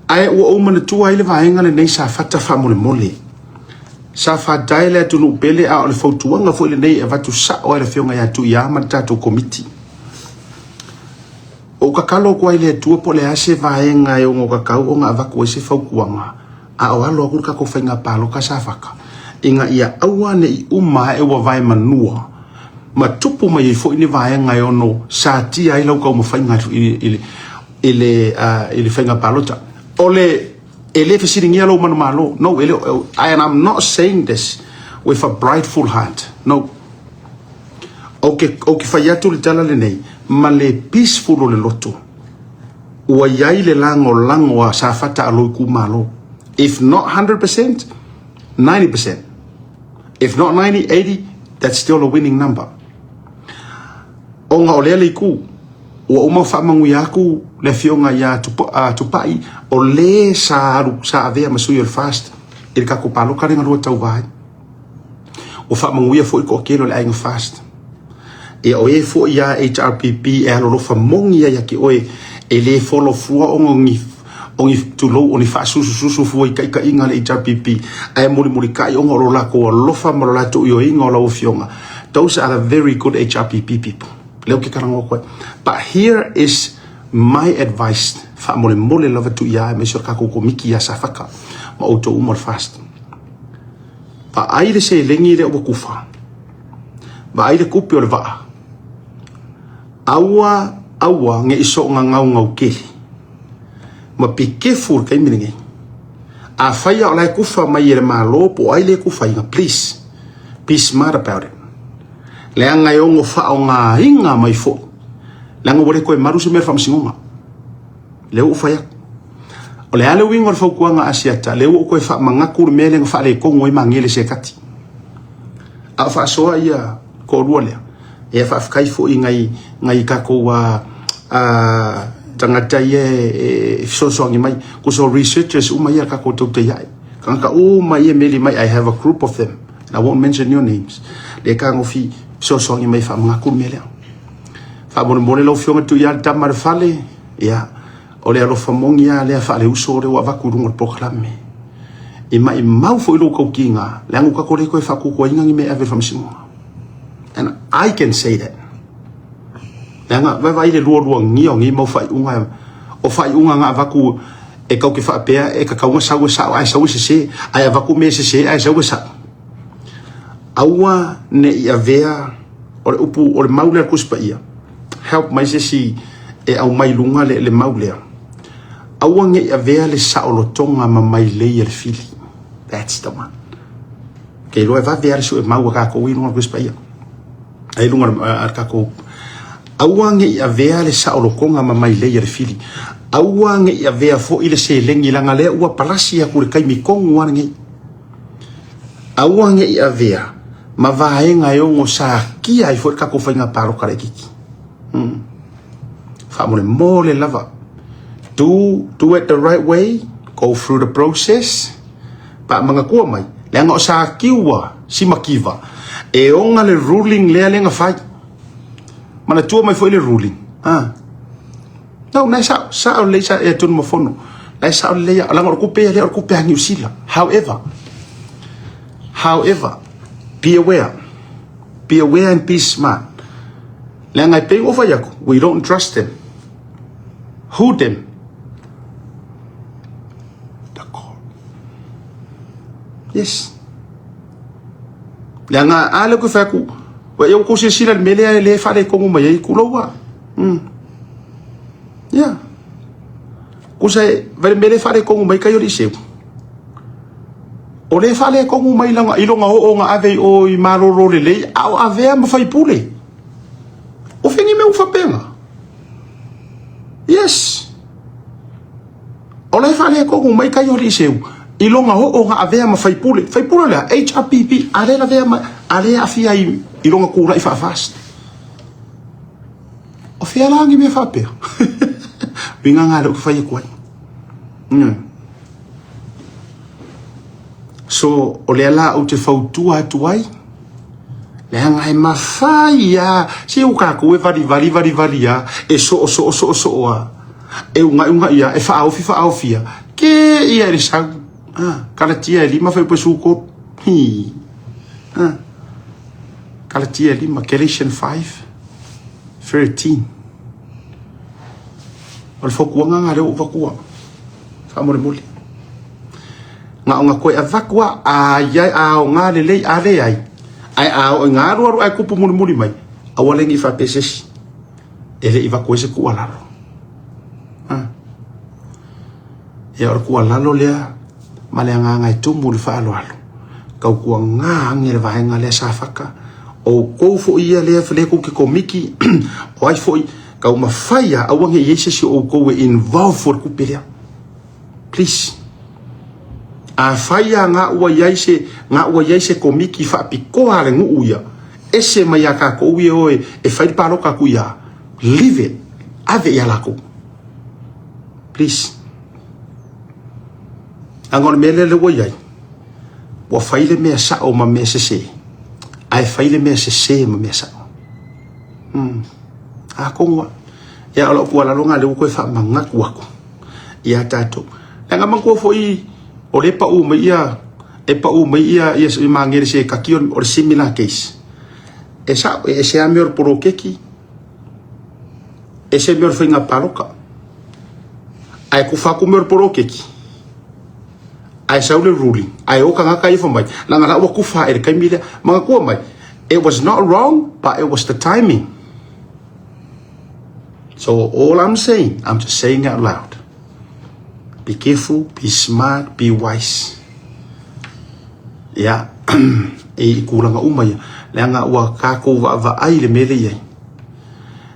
Ae ua ou manatua ai le vaega lenei Safata faamolemole. Sa fatae le atunuu pele a o le fautuaga foi lenei e avatu sao ai le afioga ia Tuia ma le tatou komiti. Ou tatalo atu ai le Atua po o le a se vaega e ono tatau ona avatu ai se fautuaga a o alo atu le tatou faiga palota Safata ina ia aua ne i uma ae ua vae manua ma tupu mai ai foi ni vaega e ono satia ai lau taumafaiga i le faiga palota. O le e le fesiligia lou manumalo. No, e le, and I'm not saying this with a prideful heart. No. Ou te fai atu le tala lenei ma le peaceful o le loto. Ua i ai le lagolago a Safata a lou itumalo. If not 100%, 90%. If not 90, 80, that's still a winning number. Ona o lea le itu, ua uma faamanuia atu le afioga ia Tupai o le sa alu sa avea ma sui o le FAST i le tatou palota lea na lua tauva ai. Ua faamanuia foi toatele o le aiga FAST. Ia o e foi ia HRPP e alolofa moni ai ia te oe e le folofua ona o ni tulou o ni faasusususu fua i taitaiga le HRPP ae mulimulitai ona o lo latou alofa ma lo latou ioiga o lau afioga. Those are the very good HRPP people. Leo ke karanga koe. But here is my advice. Faamolemole lava tu ia me so ka ko miki ia Safata ma outou uma o le FAST. Vaai le seleni lea ua kufa. Vaai le kupe o le vaa. Aua, aua, ne i soona gaugau kele. Ma be careful le taimi lenei. Afai o la e kufa mai e le Malo po o ai le kufaina, please, be smart about it. Leaga e ono faaaogaina mai foi. Leaga ua le toe malu se mea o le faamasinoga. Lea ua ou fai atu. O le a le uiga o le fautuaga a Asiata, lea ua ou toe faamanatu le mea lea na faaletonu ai Magele Sekati. A o faasoa ia toalua lea, ia faafetai foi i nai tatou tagata ia e fesoasoani mai. Kusa o researchers uma ia tatou tautai ai. Tagata uma ia meli mai, I have a group of them. And I won't mention your names. Le kagofi fesoasoani mai faamanatu le mea lea. Faamolemole lau afioga tu ia le tama le fale, ia, o le alofa moni a lea faaleuso o le ua avatu i luga o le polokalame. E mai mau foi lou tautiga, leaga ua tatou le toe faatuatuaina ni mea e ave i le faamasinoga. And I can say that. Leaga vaivai le lualuagia o nei mau faaiuga, o faaiuga na avatu e tau te faapea e tatau ona sau e sao ae sau e sese, ae avatu mea e sese ae sau e sao. Aua ne i avea o le upu o le mau lea Tusi Paia. Help mai se isi e aumai luga le mau lea. Aua ne i avea le saolotoga ma mailei a le fili. That's the one. Ke iloa e vave a le sue mau a tatou i luga o le Tusi Paia. Ai luga o le tatou. Aua ne i avea le saolotoga ma mailei a le fili. Aua ne i avea foi le seleni leaga lea ua palasi atu le taimi tonu lava lenei. Aua ne i avea ma vaega e ono sakia ai foi le tatou faiga palota laitiiti. Faamolemole lava. Do it the right way. Go through the process. Paamanatua mai. Leaga o sakiua simakiva. E ona le ruling lea lea na fai. Manatua mai foi le ruling. Ah. No, na sao, sao lelei sa e tonu mafono. Na sao lelei, leaga o le kupe lea o le kupe a Niu Sila. However, be aware. Be aware and be smart. Leaga e pei o fai atu, we don't trust them. Who them? The court. Yes. Leaga a le ku fai atu, wa eu ku silasila le mea lea e le faaletonu mai ai kuloua. Yeah. Kusa e, vai le mea lea e faaletonu mai kai o le iseu. O le faaletonu mai langa, i longa oo nga ave i o i malolo lelei, a o avea ma faipule. O fengi mea ufapenga. Yes. O le faaletonu mai kai o le iseu. I longa oo nga avea ma faipule. Faipule lea, HRPP, a le lavea ma, a le afia i longa kūlai faafast. O fea la ni mea faapea. Winga ngā le uku whai e kuai. So, o lea la ou te fautua atu ai, leaga e mafai a, se o kākou e vali vali vali vali a, e soo soo soo soo a. E ugaiugai ia, e faaofi faaofia, ke ia i le sau. Ah, Kalatia e lima fai 13. Hi. Ah. Kalatia e lima, Galatians 5:13. O le fautuaga lena lea ua ou avatua. Faamolemole. Na ona toe avatu a a iai a aoga lelei a leai. Ae a oo ina alualu ae tupu mulimuli mai, aua le ne i faapea se isi. E le i avatu ai se tuualalo. Ah. Ia o le tuualalo lea ma le agaga e tumu i le faaaloalo. Tautuana ane le vaega lea Safata. O outou foi ia lea lea tou te komiti, o ai foi, taumafai lava aua ne i i ai se isi o outou e involve fua i le tupe lea. Please. Afai lava na ua i ai se, na ua i ai se komiti faapitoa a le nuu ia, ese mai ia tatou ia e o e fai le palota atu ia, leave it, ave ia latou. Please. Leaga o le mea lea lea ua i ai, ua fai le mea sao ma mea sese, ae fai le mea sese ma mea sao. Atonu lava. Ia o lau tuualalo lena lea ua toe faamanatu atu ia tatou. Leaga manatua foi o lea e pau mai ia e pau mai ia ia magele se kaki o le similar case. E sao, e ese lava mea o le poloketi, ese mea o le faiga palota. Ae kufa atu mea o le poloketi, ae sau le ruling, ae o tagata ia fai mai, leaga la ua kufa i le taimi lea. Manatua mai, it was not wrong, but it was the timing. So all I'm saying, I'm just saying out loud. Be careful, be smart, be wise. Ia, e i tulaga uma ia. Leaga ua tatou vaavaai i le mea lea e i ai.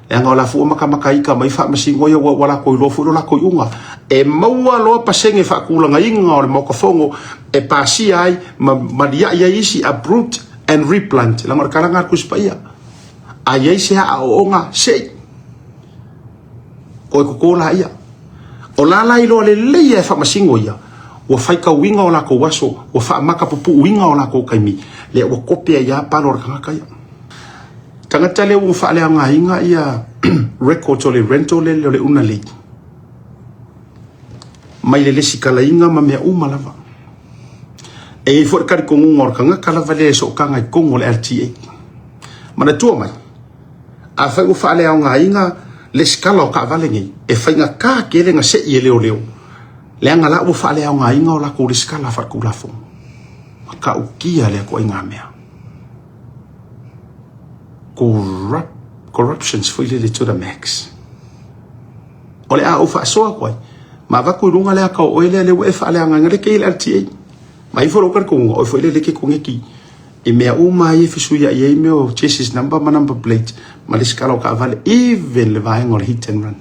Leaga o la foi ua matamata ita mai faamasino ia ua latou iloa foi lo latou iuga. E maua loa pasene faatulagaina o le Maota Fono e pasia ai ma maliai ai isi uproot and replant. Leaga o le tala lena a le Tusi Paia. A i ai se aaooga, sei. Toe toto laia. O la la iloa lelei e faamasino ia, ua faitauina o latou aso, ua faamatapupuuina o latou taimi, lea ua kope ai lava palo o le tagata ia. Tagata lea ua faaleaogaina ia records o le rental lele o le Unalei mai le lesitalaina ma mea uma lava. E i ai foi le talitonuga o le tagata lava lea e sootaga i totonu o le LTA. Manatua mai, afai ua faaleaogaina lesitala o taavale nei, e faigata tele ona sei e leoleo, leaga la ua faaleaogaina o latou lesitala faaletulafono. Matautia lea ituaiga mea. Corrupt, corruptions foi lele to the max. O le a ou faasoa atu ai, ma avatu i luga le ata o oe lea lea ua e faaleagaina le kei le LTA. Ma i foi lou talitonuga, oe foi lea le ke koneki i mea uma ai e fesuiai ai mea o chassis number ma number plate ma le sikala o taavale, even le vaega o le hit and run.